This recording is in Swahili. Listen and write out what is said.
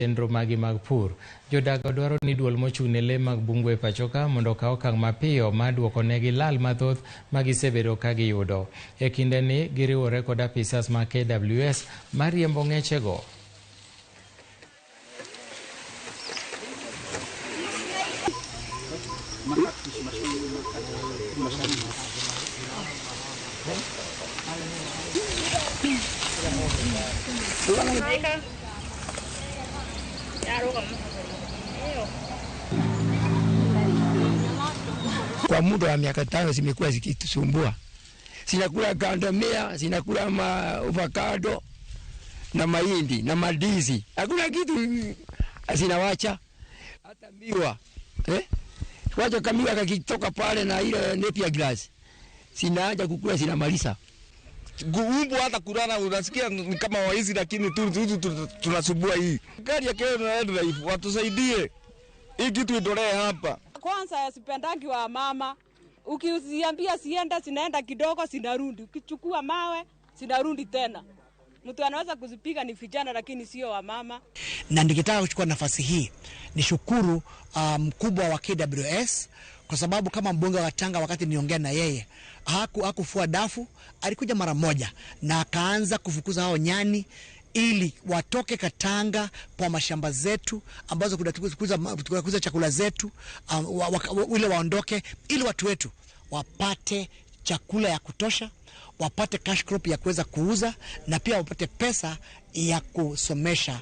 Chenro magi mag pur. Jodak dwaro ni duol mochung' ne lee mag bungu e pachoka mondo okaw okang' mapiyo mar duoko negi lal mathoth ma gisebedo ka giyudo. E kinde ni giriwore kod apisas mag KWS mariembo ng'echego. Kwa muda wa miaka 5 zimekuwa zikitusumbua. Zinakula gandamia, zinakula avocado na mahindi na mandizi. Hakuna kitu zinawacha, hata miwa. Wacha kamiwa kakitoka pale na ile napier grass. Zinaanza kukula, zinamaliza. Umbu hata kulala unasikia ni kama waizi, lakini tunasumbua hii. Gari ya Kenya na Wildlife watusaidie. Hii kitu itolee hapa. Kwanza sipendangi wa mama. Ukiziambia sienda, sinaenda kidogo, sinarudi. Ukichukua mawe, sinarudi tena. Mtu anaweza kuzipiga ni vijana, lakini sio wa mama. Na nikitaka kuchukua nafasi hii nishukuru mkubwa wa KWS, kwa sababu kama mbunge wa Tanga wakati niongea na yeye hakufua dafu, alikuja mara moja na akaanza kufukuza hao nyani ili watoke Katanga kwa mashamba zetu ambazo kunakuza chakula zetu, ili waondoke, ili watu wetu wapate chakula ya kutosha, wapate cash crop ya kuweza kuuza, na pia wapate pesa ya kusomesha